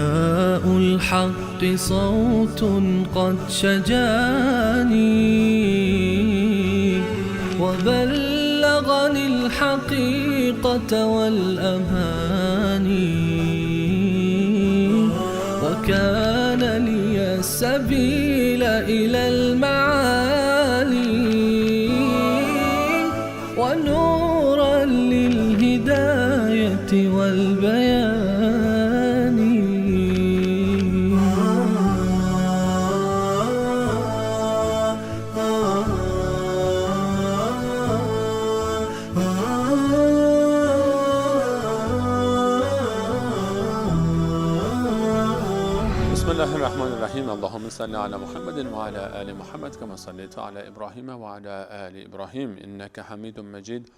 نداء الحق صوت قد شجاني وبلغني الحقيقة والأماني وكان لي السبيل إلى المعالي ونورا للهداية والبيان. بسم الله الرحمن الرحیم. اللهم صل علی محمد و علی آل محمد کما صلیت علی ابراهیم و علی آل ابراهیم انک حمید مجید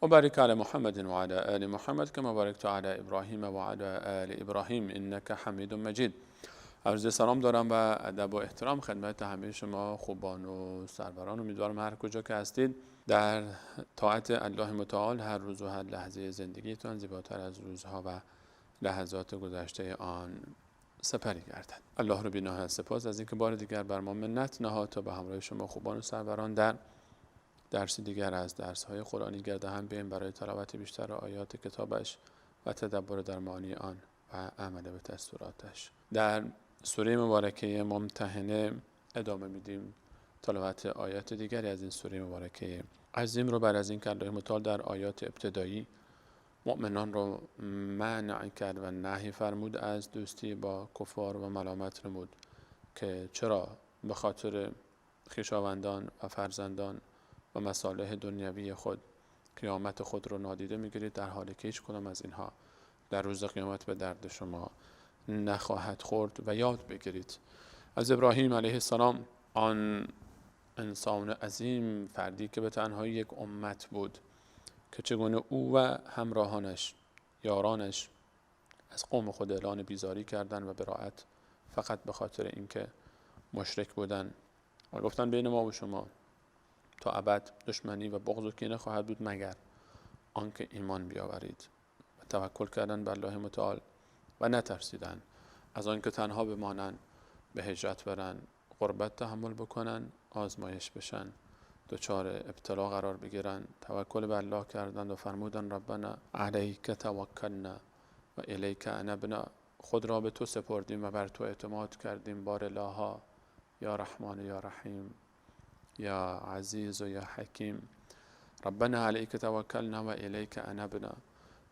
و بارک علی محمد و علی آل محمد کما بارکت علی ابراهیم و علی آل ابراهیم انک حمید مجید. عرض سلام دارم و ادب و احترام خدمت همه شما خوبان و سروران. امیدوارم هر کجا که هستید در طاعت الله متعال هر روز و هر لحظه زندگیتان زیباتر از روزها و لحظات گذشته آن سپری گردد. الله رو بی‌نهایت سپاس از اینکه بار دیگر بر ما منت نهاد تا به همراه شما خوبان و سروران در درس دیگر از درس‌های قرآنی گرد هم بیاییم برای تلاوت بیشتر آیات کتابش و تدبر در معانی آن و عمل به دستوراتش. در سوره مبارکه ممتحنه ادامه میدیم تلاوت آیات دیگری از این سوره مبارکه عظیم رو. بعد از اینکه الله متعال در آیات ابتدایی مؤمنان رو منع کرد و نهی فرمود از دوستی با کفار و ملامت نمود که چرا به خاطر خویشاوندان و فرزندان و مصالح دنیوی خود قیامت خود رو نادیده میگیرید، در حالی که هیچ کدام از اینها در روز قیامت به درد شما نخواهد خورد. و یاد بگیرید از ابراهیم علیه السلام، آن انسان عظیم، فردی که به تنهایی یک امت بود، که چگونه او و همراهانش، یارانش، از قوم خود اعلان بیزاری کردند و براعت فقط به خاطر اینکه مشرک بودن و گفتن بین ما و شما تا ابد دشمنی و بغض و کینه خواهد بود مگر آنکه ایمان بیاورید. و توکل کردن بر الله متعال و نترسیدن از آنکه تنها بمانن، به هجرت برن، غربت تحمل بکنن، آزمایش بشن، دچار ابتلا قرار بگیرن. توکل بر الله کردند و فرمودن ربنا علیک توکلنا و الیک انبنا، خود را به تو سپردیم و بر تو اعتماد کردیم. بار الها یا رحمان یا رحیم یا عزیز و یا حکیم، ربنا علیک توکلنا و الیک انبنا،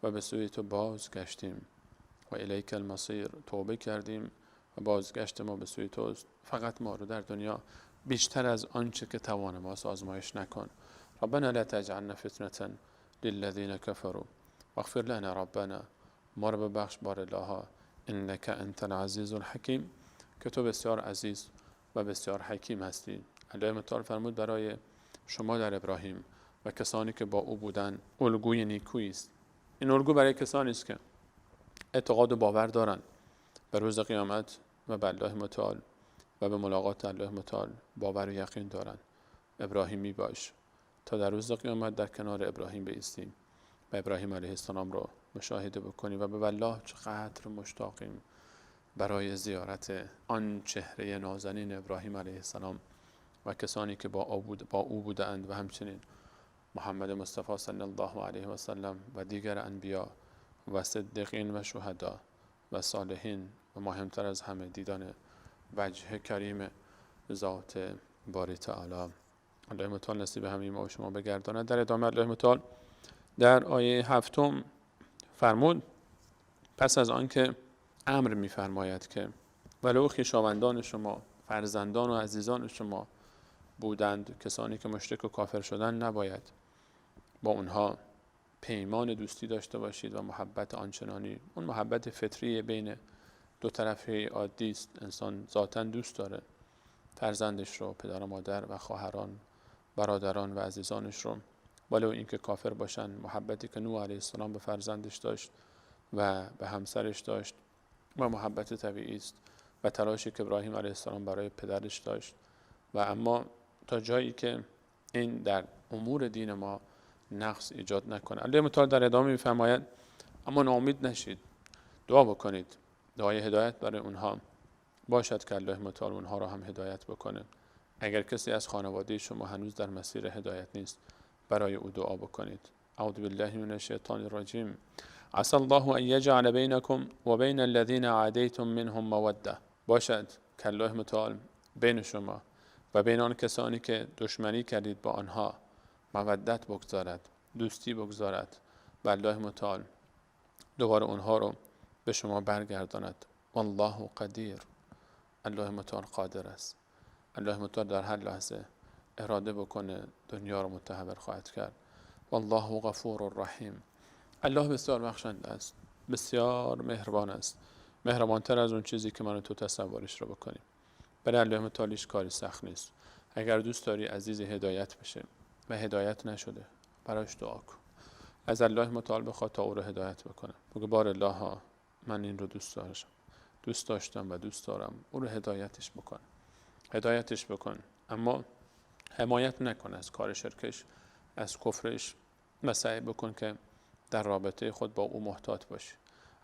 و به سوی تو بازگشتیم و الیک المصیر، توبه کردیم و بازگشت ما به سوی توست. فقط ما رو در دنیا بیشتر از آنچه که توان ماست آزمایش نکن. ربنا لا تجعلنا فتنة للذین كفروا واغفر لنا ربنا، ما رو ببخش بار الها انک انت العزیز الحکیم، که تو بسیار عزیز و بسیار حکیم هستی. الله متعال فرمود برای شما در ابراهیم و کسانی که با او بودن الگوی نیکویی است. این الگو برای کسانی است که اعتقاد و باور دارند به روز قیامت و به الله متعال و به ملاقات الله متعال باور و یقین دارند. ابراهیمی باش تا در روز قیامت در کنار ابراهیم بایستیم و ابراهیم علیه السلام رو مشاهده بکنیم. و به والله چقدر مشتاقیم برای زیارت آن چهره نازنین ابراهیم علیه السلام و کسانی که با او بودند و همچنین محمد مصطفی صلی الله علیه و سلم و دیگر انبیا و صدیقین و شهدا و صالحین و مهمتر از همه دیدن وجه کریم ذات باری تعالی. الله متعال نصیب همه ما و شما بگرداند. در ادامه الله متعال در آیه هفتم فرمود پس از آنکه امر می‌فرماید که ولو خویشاوندان شما، فرزندان و عزیزان شما بودند، کسانی که مشرک و کافر شدن، نباید با اونها پیمان دوستی داشته باشید و محبت آنچنانی، اون محبت فطری بین دو طرف عادی است. انسان ذاتاً دوست داره فرزندش رو، پدر و مادر و خواهران، برادران و عزیزانش رو، ولو اینکه کافر باشن. محبتی که نوح علیه السلام به فرزندش داشت و به همسرش داشت و محبت طبیعی است و تلاشی که ابراهیم علیه السلام برای پدرش داشت. و اما تا جایی که این در امور دین ما نقص ایجاد نکنه. الله متعال در ادامه می‌فرماید اما ناامید نشید، دعا بکنید دعای هدایت برای اونها باشد که الله متعال اونها را هم هدایت بکنه. اگر کسی از خانواده شما هنوز در مسیر هدایت نیست، برای او دعا بکنید. اعوذ بالله من الشیطان الرجیم. عسى الله ان یجعل بینکم و بین الذین عادیتم منهم موده. باشد که الله متعال بین شما و بین آن کسانی که دشمنی کردید با آنها مودت بگذارد، دوستی بگذارد و الله متعال دوباره اونها رو به شما برگرداند. والله قدیر. الله متعال قادر است. الله متعال در هر لحظه اراده بکنه دنیا رو متحول خواهد کرد. والله غفور رحیم. الله بسیار بخشنده است، بسیار مهربان است، مهربانتر از اون چیزی که من و تو تصورش رو بکنیم. برای الله متعال هیچ کاری سخت نیست. اگر دوست داری عزیز هدایت بشه و هدایت نشده، براش دعا کن. از الله متعال بخواه تا او رو هدایت بکنه. بگو بار الله ها، من این رو دوست داشتم، دوست داشتم و دوست دارم، او رو هدایتش بکن. هدایتش بکن، اما حمایت نکن از کار شرکش، از کفرش، و سعی بکن که در رابطه خود با او محتاط باشی.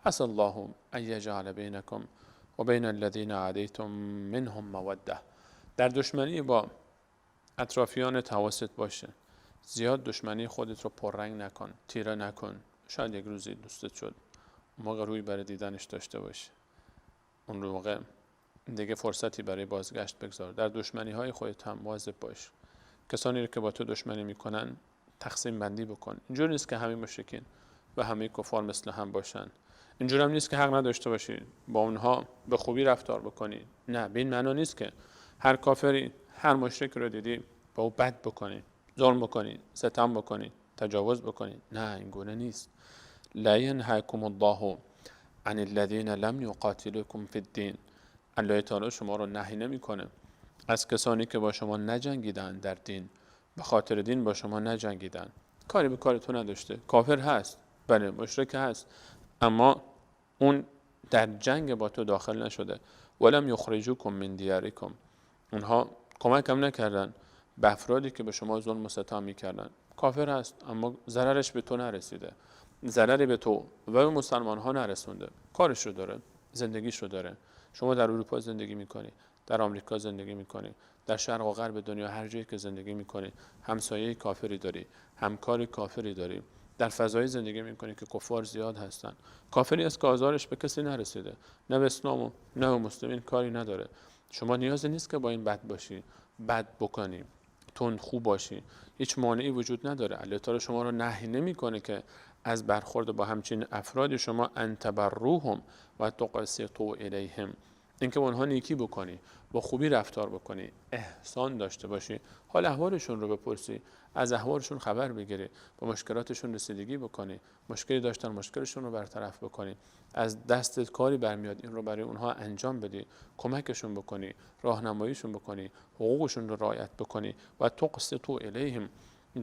عسى الله ان یجعل بینکم و بین الذین عادیتم منهم موده. در دشمنی با اطرافیانت حواست باشه. زیاد دشمنی خودت رو پررنگ نکن، تیره نکن. شاید یک روزی دوستت شد، اون موقع روی برای دیدنش داشته باشی. اون موقع دیگه فرصتی برای بازگشت بگذار. در دشمنی های خودت هم مواظب باش. کسانی رو که با تو دشمنی میکنن تقسیم بندی بکن. اینجور نیست که همه مشرکین و همه کفار مثل هم باشن. اینجور هم نیست که حق نداشته باشی با اونها به خوبی رفتار بکنی. نه، به این معنا نیست که هر کافری، هر مشرک رو دیدی با او بد بکنی، ظلم بکنی، ستم بکنی، تجاوز بکنی. نه، این گونه نیست. لا ینهاکم الله عن الذین لم یقاتلوکم فی الدین. الله تعالی شما رو نهی نمیکنه از کسانی که با شما نجنگیدن در دین، به خاطر دین با شما نجنگیدن. کاری به کار تو نداشته. کافر هست، بله، مشرک هست، اما اون در جنگ با تو داخل نشده. ولم یخرجوکم من دیارکم. اونها کمک هم نکردن به افرادی که به شما ظلم و ستم میکردن. کافر هست اما ضررش به تو نرسیده، ضرری به تو و به مسلمان ها نرسونده. کارش رو داره، زندگیش رو داره. شما در اروپا زندگی میکنی، در آمریکا زندگی میکنی، در شرق و غرب دنیا هر جایی که زندگی میکنی همسایه کافری داری، همکار کافری داری، در فضای زندگی میکنی که کفار زیاد هستن. کافری است که آزارش به کسی نرسیده، نه به اسلام و نه به مسلمین کاری نداره. شما نیازی نیست که با این بد باشی، بد بکنی، تند خوب باشی. هیچ مانعی وجود نداره. الله تعالی شما رو نهی نمیکنه که از برخورد با همچین افرادی شما ان تبروهم و تقسطوا الیهم، اینکه با اونها نیکی بکنی، با خوبی رفتار بکنی، احسان داشته باشی، حال احوالشون رو بپرسی، از احوالشون خبر بگیری، با مشکلاتشون رسیدگی بکنی، مشکلی داشتن مشکلشون رو برطرف بکنی، از دستت کاری برمیاد این رو برای اونها انجام بدی، کمکشون بکنی، راهنماییشون بکنی، حقوقشون رو رعایت بکنی و تقسطوا الیهم،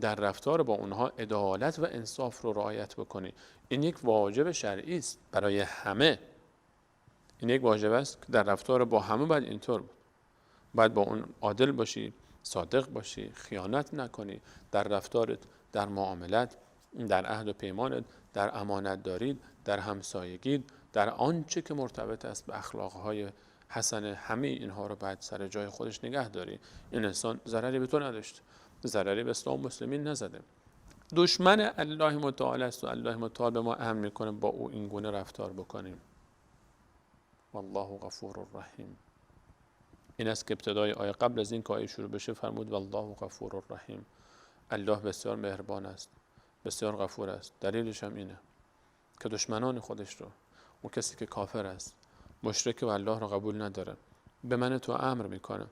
در رفتار با اونها عدالت و انصاف رو رعایت بکنی. این یک واجب شرعی است برای همه. این یک واجب است که در رفتار با همه باید اینطور بود. باید با اون عادل باشی، صادق باشی، خیانت نکنی در رفتارت، در معاملت، در عهد و پیمانت، در امانت دارید، در همسایگید، در آنچه که مرتبط است به اخلاقهای حسنه، همه اینها رو باید سر جای خودش نگه داری. این انسان ضرری به تو نداشت، ضرری به اسلام مسلمین نزده. دشمن الله متعال است و الله متعال به ما امر میکنه با او این گونه رفتار بکنیم. والله غفور رحیم. این است که ابتدای آیه قبل از این که آیه شروع بشه فرمود والله غفور رحیم. الله بسیار مهربان است، بسیار غفور است. دلیلش هم اینه که دشمنان خودش رو، اون کسی که کافر است، مشرک و الله رو قبول نداره، به من تو امر میکنه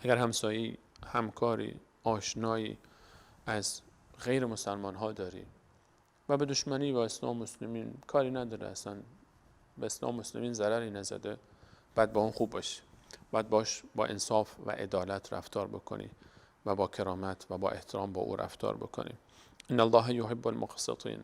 اگر همسایه‌ای، همکاری، آشنایی از غیر مسلمان ها داری و به دشمنی با اسلام مسلمین کاری نداره، اصلا به اسلام مسلمین ضرری نزده، باید با اون خوب باشی، باید باش با انصاف و عدالت رفتار بکنی و با کرامت و با احترام با او رفتار بکنی. ان الله یحب المقسطین.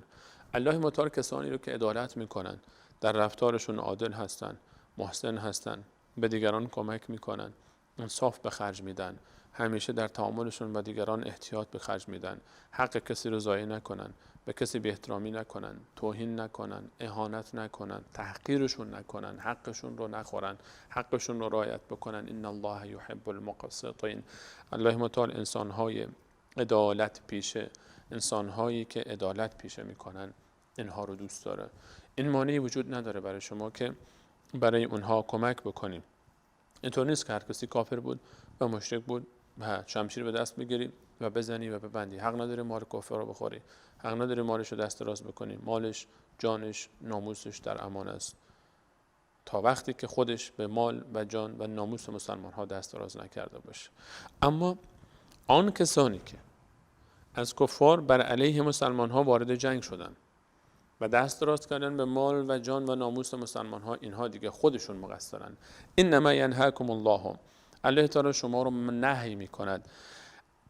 الله متعال کسانی رو که عدالت میکنن، در رفتارشون عادل هستن، محسن هستن، به دیگران کمک میکنن، انصاف به خرج میدن، همیشه در تعاملشون با دیگران احتیاط به خرج میدن، حق کسی رو ضایع نکنن، به کسی بی احترامی نکنن، توهین نکنن، اهانت نکنن، تحقیرشون نکنن، حقشون رو نخورن، حقشون رو رعایت بکنن. ان الله یحب المقسطین. الله متعال انسانهای عدالت پیشه، انسانهایی که عدالت پیشه میکنن، اینها رو دوست داره. این مانعی وجود نداره برای شما که برای اونها کمک بکنیم. اینطور نیست که هر کسی کافر بود و مشرک بود و شمشیر به دست بگیری و بزنی و ببندی. حق نداری مال کافر رو بخوری، حق نداری مالش رو دست راست بکنی. مالش، جانش، ناموسش در امان است تا وقتی که خودش به مال و جان و ناموس مسلمان ها دست دراز نکرده باشه. اما آن کسانی که از کفار بر علیه مسلمان ها وارد جنگ شدن و دست دراز کردن به مال و جان و ناموس مسلمان ها، اینها دیگه خودشون مقصرن. انما ینهاکم الله، الله تعالی شما رو نهی میکند،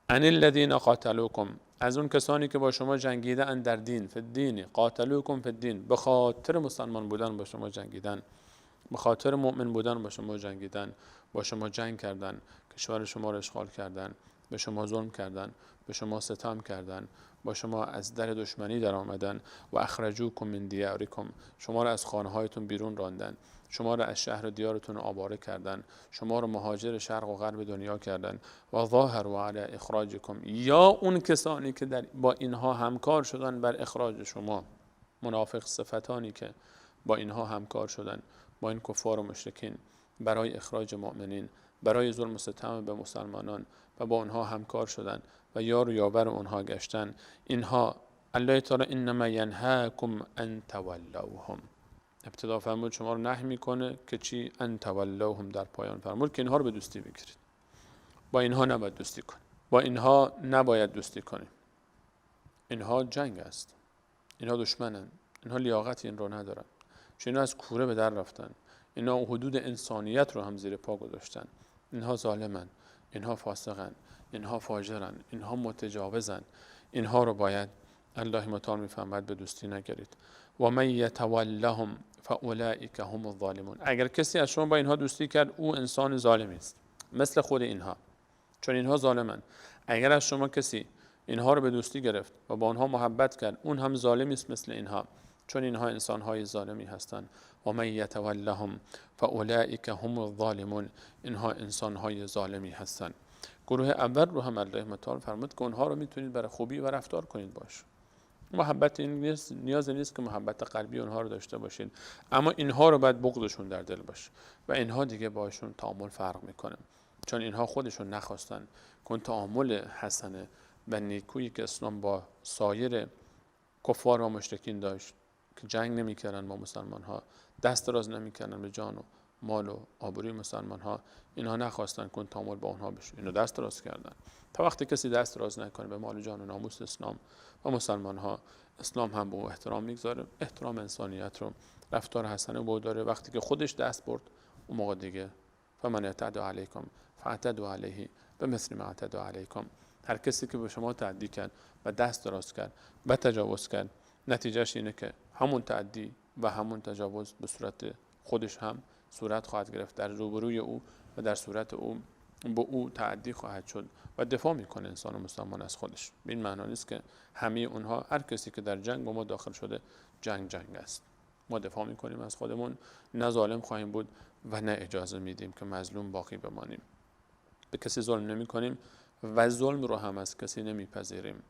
عن الذین قاتلوکم، از اون کسانی که با شما جنگیدن در دین، فی الدین، قاتلوکم فی الدین، به خاطر مسلمان بودن با شما جنگیدن، به خاطر مؤمن بودن با شما جنگیدن، با شما جنگ کردن، کشور شما رو اشغال کردن، به شما ظلم کردن، به شما ستم کردن، با شما از در دشمنی در آمدن، و اخرجوکم من دیارکم، شما رو از خانه‌هایتون بیرون راندن، شما رو از شهر و دیارتون آواره کردن، شما رو مهاجر شرق و غرب دنیا کردن، و ظاهروا علی اخراجکم، یا اون کسانی که با اینها همکار شدن بر اخراج شما، منافق صفتانی که با اینها همکار شدن، با این کفار و مشرکین برای اخراج مؤمنین، برای ظلم و ستم به مسلمانان و با اونها همکار شدن و یار و یاور اونها گشتن، اینها الله تعالی انما ینهاکم ان تولوهم، ابتدا فرمود شما رو نهی میکنه که چی؟ ان تولوهم، در پایان فرمود که اینها رو به دوستی بگیرید. با اینها نباید دوستی کنیم، با اینها نباید دوستی کنیم. اینها جنگ است، اینها دشمنن، اینها لیاقت این رو ندارن، چون اینها از کوره به در رفتن، اینها حدود انسانیت رو هم زیر پا گذاشتن، اینها ظالمن، اینها فاسقن، اینها فاجرن، اینها متجاوزن. اینها رو باید الله متعال میفرماید به دوستی نگیرید. و من یتولهم فاولئک هم الظالمون، اگر کسی از شما با اینها دوستی کرد او انسان ظالمی است، مثل خود اینها، چون اینها ظالمن. اگر از شما کسی اینها رو به دوستی گرفت و با آنها محبت کرد، اون هم ظالمی است مثل اینها، چون اینها انسانهای ظالمی هستند. و من یتولهم فاولئک هم الظالمون، اینها انسانهای ظالمی هستند. گروه اول رو هم الله متعال فرمود که اونها رو میتونید برای خوبی و رفتار کنید باش. محبت این نیست، نیاز نیست که محبت قلبی اونها رو داشته باشید، اما اینها رو باید بغضشون در دل باشه و اینها دیگه باشون تعامل فرق میکنه، چون اینها خودشون نخواستن که تعامل حسنه و نیکویی که اسلام با سایر کفار و مشرکین داشت که جنگ نمیکردن با مسلمان ها، دست دراز نمیکردن به جان و مال و آبروی مسلمان ها، اینها نخواستن که تعامل با اونها بشه، اینو دست دراز کردن. تا وقتی کسی دست دراز نکنه به مال و جان و ناموس اسلام و مسلمان ها، اسلام هم به او احترام میگذاره، احترام انسانیت رو، رفتار حسنه به او داره. وقتی که خودش دست برد، اون موقع دیگه فمن اعتدى علیکم فاعتدوا علیه بمثل ما اعتدى علیکم، هر کسی که به شما تعدی کرد و دست دراز کرد و تجاوز کرد، نتیجهش اینه که همون تعدی و همون تجاوز به صورت خودش هم صورت خواهد گرفت در روبروی او و در صورت او به او تعدی خواهد شد و دفاع میکنه انسان و مسلمان از خودش. به این معنا نیست که همه اونها، هر کسی که در جنگ با ما داخل شده، جنگ جنگ است، ما دفاع میکنیم از خودمون، نه ظالم خواهیم بود و نه اجازه میدیم که مظلوم باقی بمانیم. به کسی ظلم نمیکنیم و ظلم رو هم از کسی نمیپذیریم.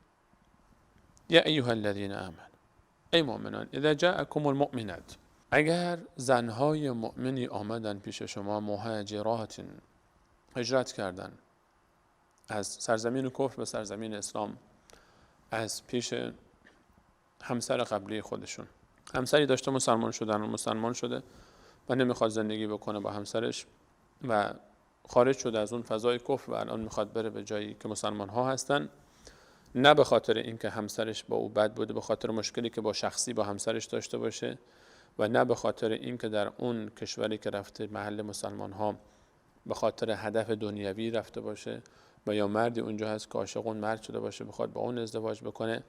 یا ایها الذین آمنوا، ای مؤمنان، اذا جاءکم المؤمنات، اگر زنهای مؤمنی آمدن پیش شما، مهاجرات، هجرت کردن از سرزمین کفر به سرزمین اسلام، از پیش همسر قبلی خودشون، همسری داشته مسلمان شدن و مسلمان شده و نمیخواد زندگی بکنه با همسرش و خارج شده از اون فضای کفر و الان میخواد بره به جایی که مسلمان ها هستن، نه به خاطر اینکه همسرش با او بد بوده، به خاطر مشکلی که با شخصی با همسرش داشته باشه و نه به خاطر اینکه در اون کشوری که رفته محل مسلمان ها به خاطر هدف دنیوی رفته باشه و یا مردی اونجا هست که عاشق اون مرد شده باشه بخواد با اون ازدواج بکنه،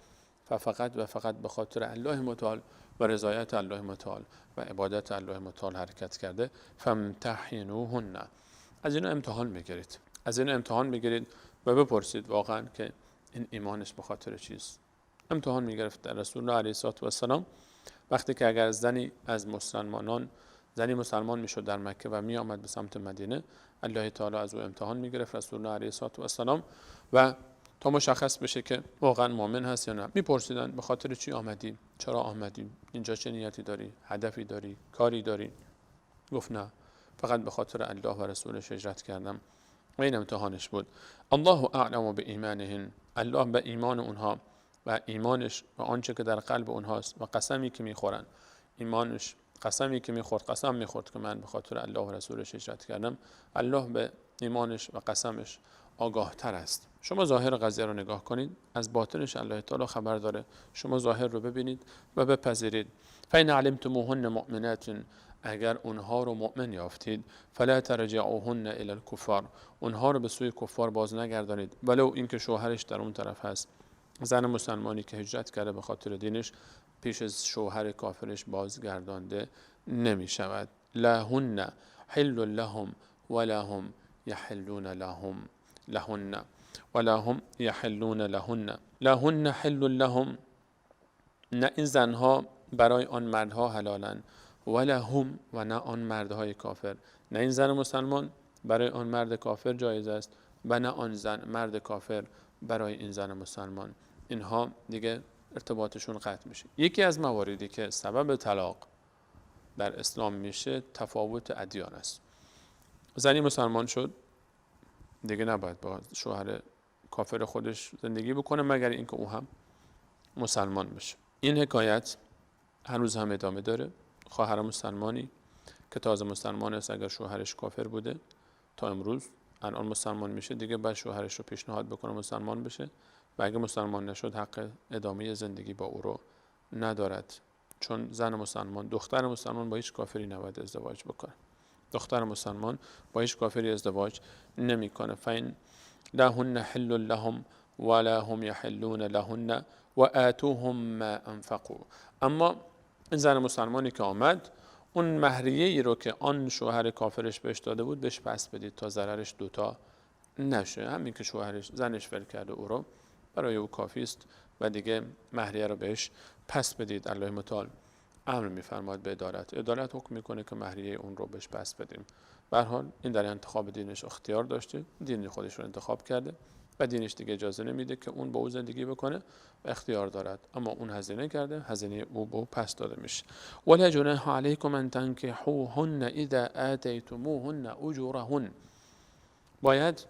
فقط و فقط به خاطر الله متعال و رضایت الله متعال و عبادت الله متعال حرکت کرده. فامتحنوهن، از اینو امتحان بگیرید، از اینو امتحان بگیرید و بپرسید واقعا که این ایمانش به خاطر چیست، امتحان میگرفت رسول الله علیه الصلاة والسلام. وقتی که اگر زنی از مسلمانان، زنی مسلمان میشد در مکه و می آمد به سمت مدینه، الله تعالی از او امتحان میگرفت رسول الله علیه الصلاة والسلام و تا مشخص بشه که واقعا مؤمن هست یا نه. میپرسیدن به خاطر چی آمدی؟ چرا آمدی؟ اینجا چه نیتی داری؟ هدفی داری؟ کاری داری؟ گفت نه، فقط به خاطر الله و رسولش هجرت کردم. و این امتحانش بود. الله اعلم بایمانهن، الله به ایمان اونها و ایمانش و آنچه که در قلب اونهاست و قسمی که میخورن، ایمانش قسمی که میخورد، قسم میخورد که من به خاطر الله و رسولش هجرت کردم، الله به ایمانش و قسمش آگاه تر است. شما ظاهر قضیه رو نگاه کنید، از باطنش الله تعالی خبر داره. شما ظاهر رو ببینید و بپذیرید. فإن علمتموهن مؤمنات، اگر اونها رو مؤمن یافتید، فلا ترجعوهن الی الکفار، اونها رو به سوی کفار باز نگردانید، ولو اینکه شوهرش در اون طرف هست. زن مسلمانی که هجرت کرده به خاطر دینش، پیش از شوهر کافرش بازگردانده نمی شود. لهن حل لهم ولا هم یحلون لهم لهن ولا هم یحلون لهن. لهن حل لهم، نه این زنها برای آن مردها حلالن، ولا هم و نه آن مردهای کافر. نه این زن مسلمان برای آن مرد کافر جایز است و نه آن زن مرد کافر برای این زن مسلمان. اینها دیگه ارتباطشون قطع میشه. یکی از مواردی که سبب طلاق در اسلام میشه تفاوت ادیان است. زنی مسلمان شد، دیگه نباید با شوهر کافر خودش زندگی بکنه مگر اینکه او هم مسلمان بشه. این حکایت هنوز هم ادامه داره. خواهر مسلمانی که تازه مسلمان است، اگر شوهرش کافر بوده تا امروز، الان مسلمان میشه، دیگه بعد شوهرش رو پیشنهاد بکنه مسلمان بشه و اگه مسلمان نشد حق ادامه زندگی با او رو ندارد. چون زن مسلمان، دختر مسلمان با هیچ کافری نباید ازدواج بکنه. دختر مسلمان با هیچ کافری ازدواج نمیکنه. فإن لهن حل لهم ولا هم یحلون لهن وآتوهم ما انفقوا. اما این زن مسلمانی که آمد، اون مهریه ای رو که آن شوهر کافرش بهش داده بود بهش پس بدید تا ضررش دوتا نشه. همین که شوهرش زنش ول کرده او رو، برای او کافی است و دیگه مهریه رو بهش پس بدید. الله متعال امر میفرماد به عدالت، عدالت حکم میکنه که مهریه اون رو بهش پس بدیم. به هر حال این در انتخاب دینش اختیار داشته، دین خودش رو انتخاب کرده و دینش دیگه اجازه نمیده که اون با او زندگی بکنه و اختیار دارد، اما اون هزینه کرده، هزینه او به او پس داده میشه. ولا جناح علیکم ان تنکحوهن اذا آتیتموهن اجورهن. باید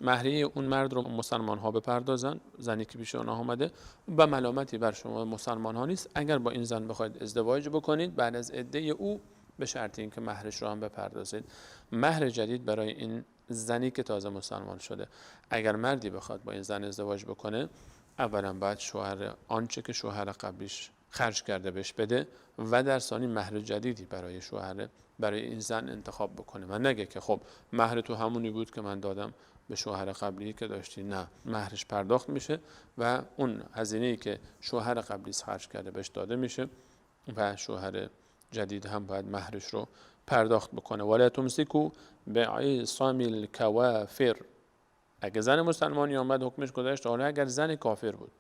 مهریه اون مرد رو مسلمان ها بپردازن، زنی که پیش اونها آمده، و ملامتی بر شما مسلمان ها نیست اگر با این زن بخواید ازدواج بکنید بعد از عده او، به شرط اینکه مهرش رو هم بپردازید. مهر جدید برای این زنی که تازه مسلمان شده، اگر مردی بخواد با این زن ازدواج بکنه، اولا باید شوهر آنچه که شوهر قبلیش خرج کرده بهش بده و در ثانی مهر جدیدی برای شوهر برای این زن انتخاب بکنه و نگه که خب مهر تو همونی بود که من دادم به شوهر قبلی که داشتی. نه، مهرش پرداخت میشه و اون هزینه‌ای که شوهر قبلی خرج کرده بهش داده میشه و شوهر جدید هم باید مهرش رو پرداخت بکنه. ولا تمسکوا بعصم الکوافر. اگه زن مسلمانی آمد حکمش گذشت، حالا اگر زن کافر بود،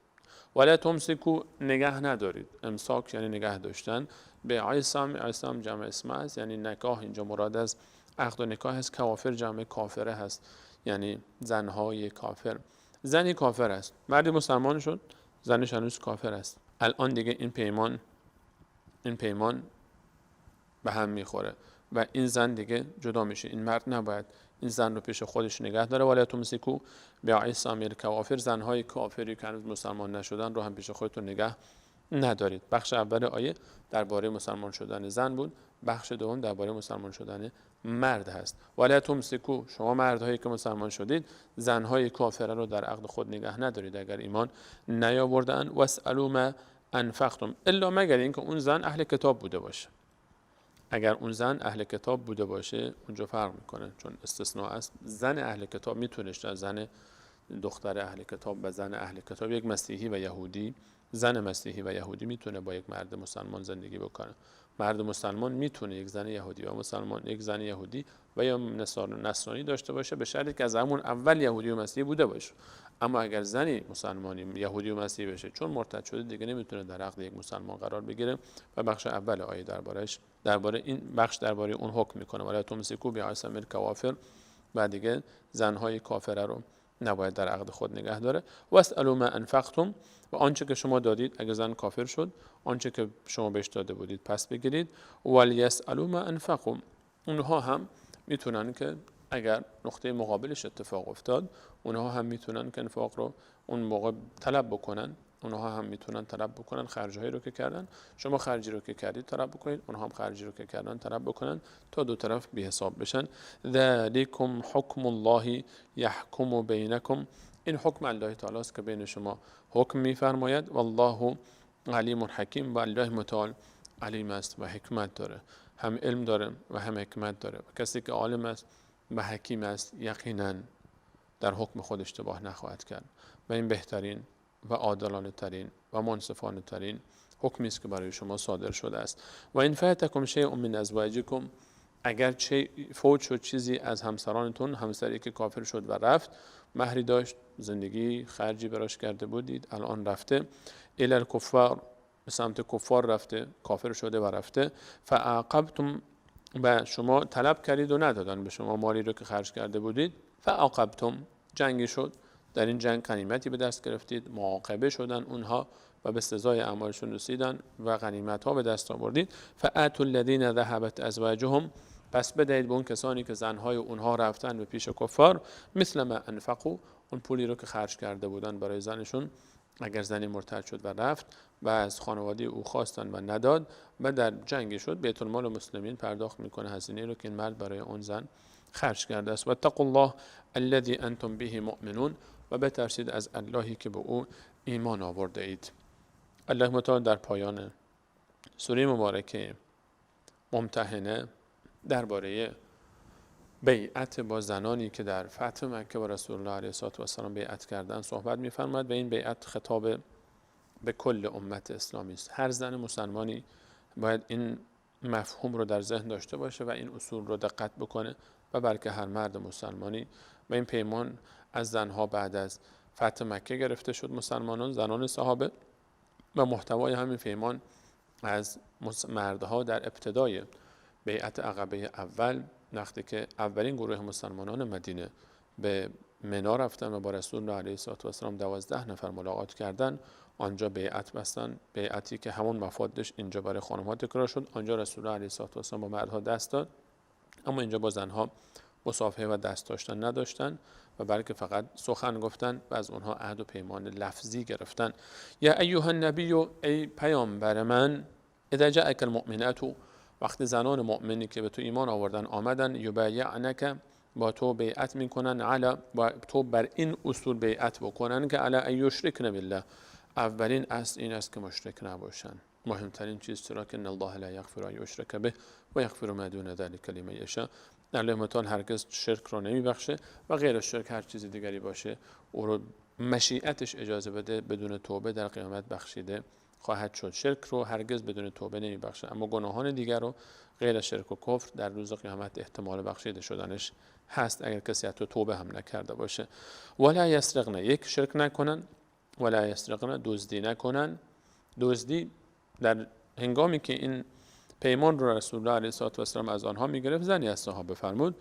ولا تمسکوا نگه ندارید. امساک یعنی نگه داشتن، بعصم، عصم جمع اسم است، یعنی نکاح، اینجا مراد از عقد و نکاح است. کوافر جمع کافره هست، یعنی زنهای کافر. زنی کافر است، مردی مسلمان شد، زنش هنوز کافر است. الان دیگه این پیمان به هم میخوره و این زن دیگه جدا میشه. این مرد نباید این زن رو پیش خودش نگه داره. ولا تمسکوا بعصم الکوافر، زنهای کافری که هنوز مسلمان نشدن رو هم پیش خودتون نگه ندارید. بخش اول آیه درباره مسلمان شدن زن بود، بخش دوم درباره مسلمان شدن مرد هست. ولا تمسکوا، شما مردهایی که مسلمان شدید زنهای کافره رو در عقد خود نگه ندارید اگر ایمان نیاوردن. واسالوا ما انفقتم، الا مگر اینکه اون زن اهل کتاب بوده باشه. اگر اون زن اهل کتاب بوده باشه اونجا فرق میکنه، چون استثناء است. زن اهل کتاب میتونه زن دختر اهل کتاب و زن اهل کتاب، یک مسیحی و یهودی، زن مسیحی و یهودی میتونه با یک مرد مسلمان زندگی بکنه. مرد مسلمان میتونه یک زن یهودی و مسلمان، یک زن یهودی و یا نصرانی داشته باشه، به شرطی که از همون اول یهودی و مسیحی بوده باشه. اما اگر زنی مسلمانی یهودی و مسیحی بشه، چون مرتد شده دیگه نمیتونه در عقد یک مسلمان قرار بگیره. و بخش اول آیه درباره این بخش درباره اون حکم میکنه. ولا تمسکوا بعصم الکوافر، و دیگه زنهای کافره رو نباید در عقد خود نگه داره. واسالوا ما انفقتم، و آنچه که شما دادید، اگه زن کافر شد آنچه که شما بهش داده بودید پس بگیرید. ولیسالوا ما انفقوا، اونها هم میتونن که اگر نقطه مقابلش اتفاق افتاد، اونها هم میتونن که انفاق رو اون موقع طلب بکنن. اونها هم میتونن طلب بکنن خرجهایی رو که کردن. شما خرجی رو که کردید طلب بکنید، اونها هم خرجی رو که کردن طلب بکنن، تا دو طرف بی حساب بشن. ذلکم حکم الله یحکم بینکم، این حکم الله تعالی است که بین شما حکم میفرماید. والله علیم حکیم، و الله متعال علیم است و حکمت داره، هم علم داره و هم حکمت داره. و کسی که عالم است و حکیم است یقینا در حکم خود اشتباه نخواهد کرد. و این بهترین و عادلانه ترین و منصفانه ترین حکمی است که برای شما صادر شده است. و این فاتکم شیء من ازواجکم، اگر چه فوت شد چیزی از همسرانتون، همسری که کافر شد و رفت، مهری داشت، زندگی خرجی براش کرده بودید، الان رفته، الی الکفار، به سمت کفار رفته، کافر شده و رفته، فعاقبتم، و شما طلب کردید و ندادن به شما مالی رو که خرج کرده بودید، فعاقبتم، جنگی شد، در این جنگ غنیمتی به دست گرفتید، معاقبه شدن اونها و به سزای اعمالشون رسیدن و غنیمت ها به دست آوردید. فآتوا الذین ذهبت ازواجهم، پس بدهید به اون کسانی که زنهای اونها رفتن به پیش کفار، مثل ما انفقوا، اون پولی رو که خرج کرده بودن برای زنشون، اگر زنی مرتد شد و رفت و از خانواده او خواستن و نداد و در جنگ شد، بیت المال مسلمین پرداخت میکنه هزینه رو که این مرد برای اون زن خرج کرده است. و اتقوا الله الذی انتم به مؤمنون، و بترسید از اللهی که به او ایمان آورده اید. الله متعال در پایان سوره مبارکه ممتحنه درباره بیعت با زنانی که در فتح مکه با رسول الله علیه الصلاة والسلام بیعت کردن صحبت می‌فرماید و این بیعت خطاب به کل امت اسلامی است. هر زن مسلمانی باید این مفهوم رو در ذهن داشته باشه و این اصول رو دقت بکنه و بلکه هر مرد مسلمانی. و این پیمان از زنها بعد از فتح مکه گرفته شد، مسلمانان، زنان صحابه، و محتوای همین پیمان از مردها در ابتدای بیعت عقبه اول، وقتی که اولین گروه مسلمانان مدینه به منا رفتن و با رسول الله علیه الصلاة والسلام 12 نفر ملاقات کردن، آنجا بیعت بستن، بیعتی که همون مفادش اینجا برای خانم‌ها تکرار شد. آنجا رسول الله علیه الصلاة والسلام با مردها دست داد، اما اینجا با زنها مصافحه و دست داشتن نداشتن و بلکه فقط سخن گفتن و از اونها عهد و پیمان لفظی گرفتن. یا ایها النبی، ای پیامبر من، اذا جاءک المؤمنات، وقتی زنان مؤمنی که به تو ایمان آوردن آمدن، یبایعنک، با تو بیعت میکنن، علی، با تو بر این اصول بیعت بکنن که علی ان یشرکن بالله، اولین اصل این است که مشرک نباشن. مهمترین چیز، چرا که ان الله لا یغفر ان یشرک به و یغفر ما دون ذلک لمن یشاء. الله متعال هرگز شرک رو نمیبخشه و غیر از شرک هر چیز دیگری باشه او رو مشیتش اجازه بده بدون توبه در قیامت بخشیده خواهد شد. شرک رو هرگز بدون توبه نمیبخشه، اما گناهان دیگر رو غیر از شرک و کفر در روز قیامت احتمال بخشیده شدنش هست اگر کسی حتی توبه هم نکرده باشه. ولا یسرقن، یک شرک نکنن، ولا یسرقن، دزدی نکنن. دزدی در هنگامی که این پیمان رو رسول الله علیه الصلاة والسلام از آنها میگرفت، زنی از صحابه فرمود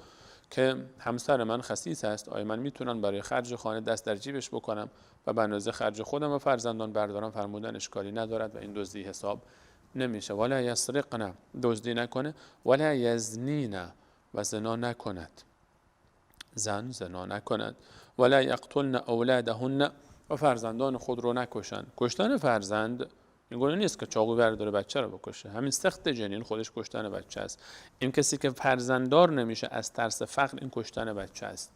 که همسر من خسیس است، آیا من میتونم برای خرج خانه دست در جیبش بکنم و به اندازه خرج خودم و فرزندان بردارم؟ فرمودن اشکالی ندارد و این دزدی حساب نمیشه. ولا یسرقن، دزدی نکنه، ولا یزنین، و زنا نکند، زن زنا نکند، ولا یقتلن اولادهن، و فرزندان خود رو نکشند. کشتن فرزند این گونه نیست که چاقو برداره بچه رو بکشه، همین سخت جنین خودش کشتن بچه است. این کسی که فرزنددار نمیشه از ترس فقر، این کشتن بچه است.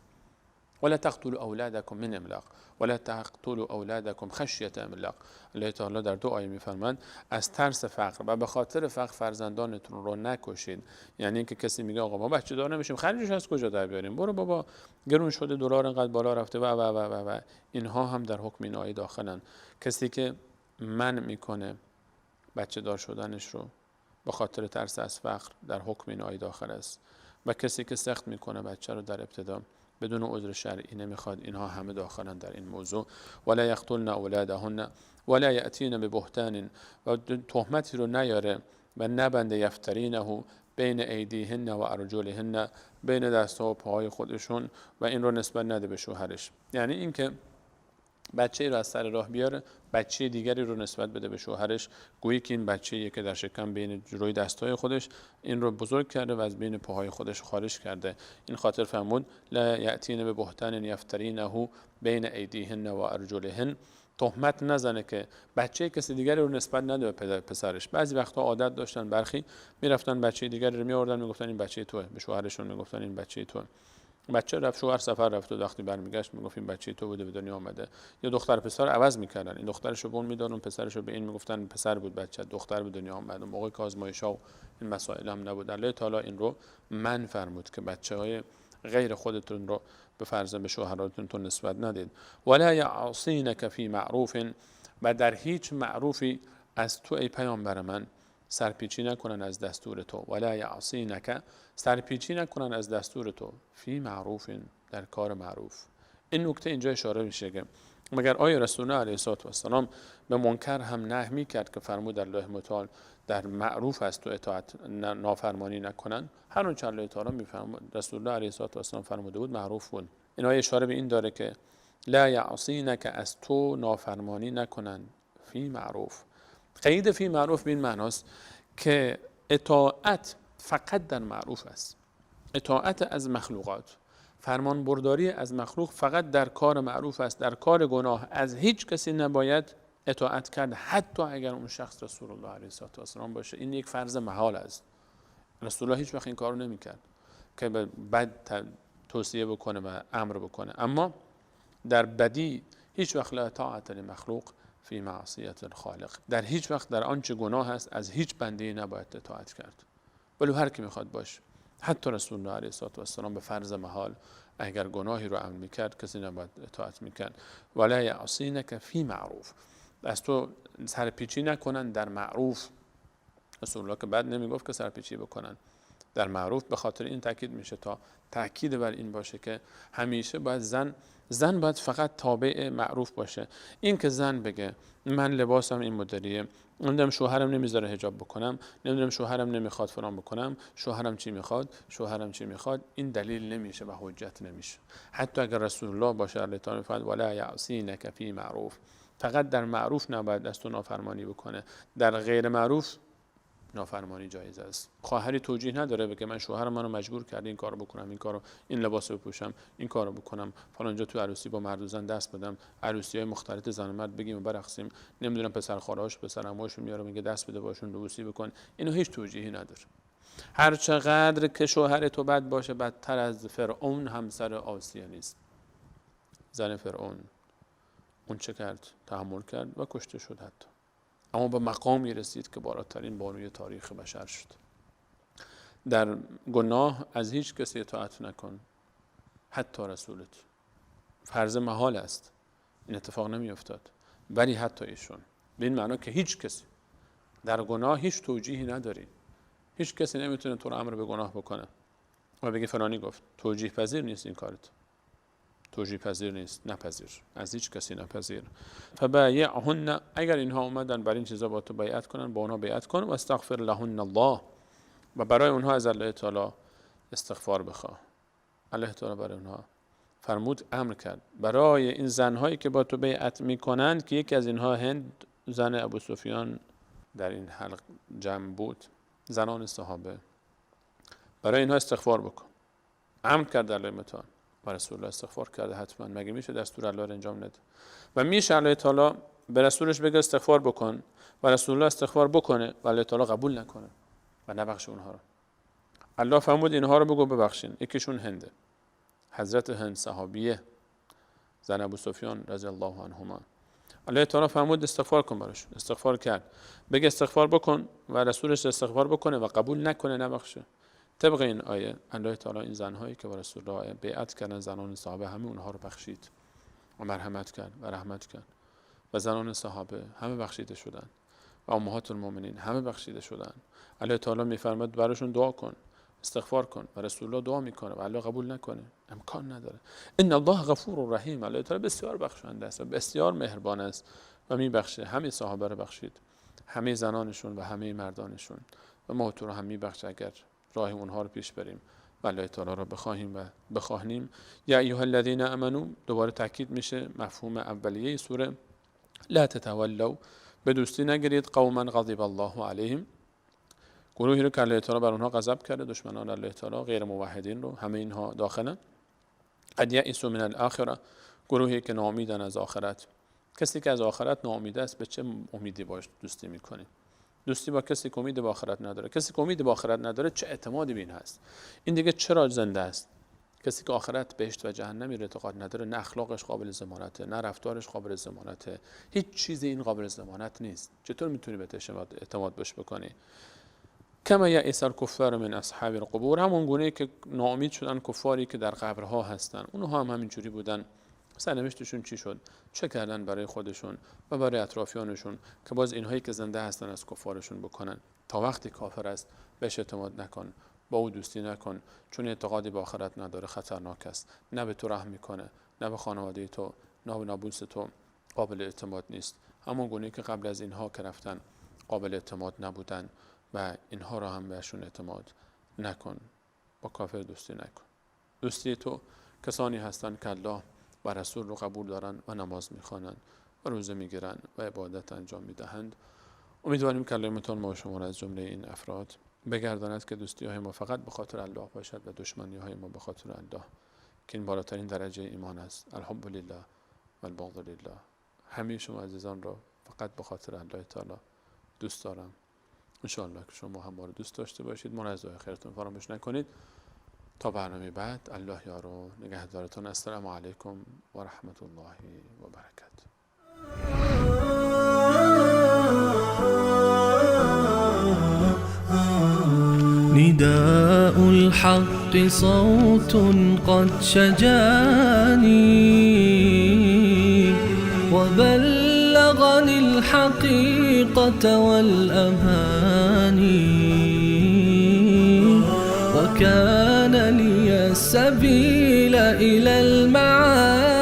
ولا تقتلوا اولادکم من املاق ولا تقتلوا اولادکم خشیت املاق. الله تعالی در دو آیه میفرماند از ترس فقر و به خاطر فقر فرزندانتون رو نکشید. یعنی اینکه کسی میگه آقا ما بچه دار نمیشیم، خرجش از کجا در بیاریم، برو بابا گرون شده، دلار انقدر بالا رفته و و و و و، اینها هم در حکم این آیه داخلن. کسی که منع میکنه بچه دار شدنش رو به خاطر ترس از فقر در حکم این آیه داخل است. و کسی که سخت میکنه بچه رو در ابتدا بدون عذر شرعی نمیخواد، اینها همه داخلن در این موضوع. ولا یقتلن اولادهن ولا یأتین ببهتان، و تهمتی رو نیاره و نبنده، یفترینه بین ایدیهن و ارجلهن، بین دست‌ها و پاهای خودشون، و این رو نسبت نده به شوهرش. یعنی اینکه بچه رو از سر راه بیاره، بچه دیگری رو نسبت بده به شوهرش، گویی که این بچه‌ایه که در شکم بین روی دست‌های خودش این رو بزرگ کرده و از بین پاهای خودش خارج کرده. این خاطر فرمود لا یأتین ببهتان یفترینه بین ایدیهن و ارجلهن، تهمت نزنه که بچه کسی دیگری رو نسبت نده به پسرش. بعضی وقتا عادت داشتن برخی میرفتن بچه دیگری رو میآوردن میگفتن این بچه توه، به شوهرشون میگفتن این بچه توه. بچه رفت شوهر سفر رفت و وقتی برمیگشت میگفت این بچه تو بوده به دنیا آمده. یا دختر پسر عوض میکردن، این دخترش رو به اون میدادن، پسرش رو به این میگفتن پسر بود بچه، دختر به دنیا آمد. اون موقع که آزمایش‌ها و این مسائل هم نبود. الله تعالی این رو من فرمود که بچه‌های غیر خودتون رو به فرزند به شوهراتون تو نسبت ندید. ولا یعصینک فی معروف، و در هیچ معروفی از تو ای پیامبر من سرپیچی نکنن از دستور تو. ولا یعصینک، سرپیچی نکنن از دستور تو، فی معروف، در کار معروف. این نکته اینجا اشاره میشه که مگر آیا رسول الله علیه السلام به منکر هم نهی میکرد که فرمود الله متعال در معروف از تو اطاعت نافرمانی نکنن؟ هر اون چه الله تعالی میفرمود رسول الله علیه السلام فرموده بود معروف بود. این آیه اشاره به این داره که لا یعصینک، از تو نافرمانی نکنن، فی معروف. قید فی معروف به این معناست که اطاعت فقط در معروف است. اطاعت از مخلوقات، فرمان برداری از مخلوق فقط در کار معروف است. در کار گناه از هیچ کسی نباید اطاعت کرد، حتی اگر اون شخص رسول الله علیه السلام باشه. این یک فرض محال است. رسول الله هیچ وقت این کارو نمیکرد که به بد توصیه بکنه و امر بکنه، اما در بدی هیچ وقت لا طاعت لمخلوق فی معصیت الخالق، در هیچ وقت در آنچه گناه است از هیچ بنده‌ای نباید اطاعت کرد، ولو هر کی میخواد باشه. حتی رسول الله علیه السلام به فرض محال اگر گناهی رو امر میکرد کسی نباید اطاعت میکرد. ولا یعصینک فی معروف، از تو سرپیچی نکنن در معروف. رسول الله که بعد نمیگفت که سرپیچی بکنن در معروف، به خاطر این تاکید میشه تا تاکید بر این باشه که همیشه باید زن باید فقط تابع معروف باشه. این که زن بگه من لباسم این مدلیه، نمیدونم شوهرم نمیذاره حجاب بکنم، نمیدونم شوهرم نمیخواد فلان بکنم، شوهرم چی میخواد، شوهرم چی میخواد، این دلیل نمیشه و حجت نمیشه. حتی اگر رسول الله باشه الله تعالی فرمود ولا یعصینک فی معروف، فقط در معروف نباید از تو نافرمانی بکنه، در غیر معروف نافرمانی جایز است. خواهری توجیه نداره بگه من شوهرم منو مجبور کرد این کارو بکنم، این کارو، این لباسو بپوشم، این کارو بکنم، فلان جا تو عروسی با مرد و زن دست بدم، عروسی‌های مختلط زن و مرد بگیم و برقصیم، نمیدونم پسر خاله‌هاش پسر عموهاش میاره میگه دست بده باشون روبوسی بکن، اینو هیچ توجیهی نداره. هر چقدر که شوهر تو بد باشه بدتر از فرعون همسر آسیه نیست. زن فرعون اون چه کرد؟ تحمل کرد و کشته شد حتی، اما به مقامی رسید که بالاترین بانوی تاریخ بشر شد. در گناه از هیچ کسی اطاعت نکن، حتی رسولت. فرض محال است، این اتفاق نمی افتاد، ولی حتی ایشون، به این معنا که هیچ کسی در گناه هیچ توجیهی نداری، هیچ کسی نمیتونه تو رو امر به گناه بکنه و بگه فلانی گفت. توجیه پذیر نیست این کارت، توجیه پذیر نیست، نپذیر، از هیچ کسی نپذیر. فبایعهن، اگر اینها اومدن بر این چیزا با تو بیعت کنن، با اونها بیعت کن. و استغفر لهن الله، و برای اونها از الله تعالی استغفار بخواه. الله تعالی برای اونها فرمود، امر کرد برای این زنهایی که با تو بیعت میکنند، که یکی از اینها هند زن ابو سفیان در این حلق جمع بود، زنان صحابه، برای اینها استغفار بکن. امر کرد الله متعال و رسول الله استغفار کرده حتما، مگه میشه دستور الله رو انجام نده؟ و میشه الله تعالی به رسولش بگه استغفار بکن و رسول الله استغفار بکنه و الله تعالی قبول نکنه و نبخشه اونها رو. الله فرمود اینها رو بگو ببخشین. یکیشون هنده، حضرت هند صحابیه، زن ابو سفیان رضی الله عنهما. الله تعالی فرمود استغفار کن براش، استغفار کرد. بگه استغفار بکن و رسولش استغفار بکنه و قبول نکنه نبخشه. طبق این آیه الله تعالی این زنهایی که با رسول الله بیعت کردن، زنان صحابه، همه اونها رو بخشید و مرحمت کرد و رحمت کرد و زنان صحابه همه بخشیده شدن. و امهات المؤمنین همه بخشیده شدن. الله تعالی میفرماد براشون دعا کن، استغفار کن، و رسول الله دعا میکنه و الله قبول نکنه، امکان نداره. ان الله غفور رحیم، الله تعالی بسیار بخشنده است و بسیار مهربان است و میبخشه. همه صحابه رو بخشید، همه زنانشون و همه مردانشون، و ما تو رو هم میبخشه اگر راه اونها رو پیش بریم و الله تعالی رو بخواهیم و بخواهیم. یا ایها الذین آمنوا، دوباره تاکید میشه مفهوم اولیه سوره، لا تتولوا، به دوستی نگیرید قوما غضب الله علیهم، گروهی رو که الله تعالی بر اونها غضب کرده، دشمنان الله تعالی، غیر موحدین رو، همه اینها داخلن. قد یئسوا من الاخره، گروهی که ناامیدن از آخرت. کسی که از آخرت ناامید است به چه امیدی باش دوستی میکنی؟ دوستی با کسی که امید به آخرت نداره. کسی که امید به آخرت نداره چه اعتمادی به این هست؟ این دیگه چرا زنده است؟ کسی که آخرت، بهشت و جهنمی رو اعتقاد نداره، نه اخلاقش قابل ضمانته، نه رفتارش قابل ضمانته، هیچ چیزی این قابل ضمانت نیست. چطور میتونی به اعتماد بهش بکنی؟ کما یئس الکفار من اصحاب القبور، همون گونه که ناامید شدن کفاری که در قبرها هستن، اونها هم همینجوری بودن. سرنوشتشون چی شد؟ چه کردن برای خودشون و برای اطرافیانشون که باز اینهایی که زنده هستن از کفارشون بکنن؟ تا وقتی کافر است بهش اعتماد نکن، با او دوستی نکن، چون اعتقادی به آخرت نداره، خطرناک است. نه به تو رحم میکنه، نه به خانواده تو، نه به نابوس تو، قابل اعتماد نیست. همون گونه که قبل از اینها که رفتن قابل اعتماد نبودن و اینها را هم بهشون اعتماد نکن. با کافر دوستی نکن. دوستی تو کسانی هستند که الله و رسول رو قبول دارن و نماز میخوانند و روزه میگیرن و عبادت انجام میدهند. امیدواریم که الله متعال ما شما را از جمله این افراد بگرداند که دوستی های ما فقط به خاطر الله باشد و دشمنی های ما به خاطر الله، که این بالاترین درجه ایمان است. الحب لله و البغض لله. همه شما عزیزان را فقط به خاطر الله تعالی دوست دارم. انشاءالله که شما هم ما رو دوست داشته باشید. ما را از دعای خیرتون فراموش نکنید. تا برنامه بعد، الله یار و نگهدارتون. السلام علیکم و رحمت الله و برکاته. نداء الحق صوت قد شجاني وبلغني الحقيقة والأماني، وكان لي السبيل إلى المعاني.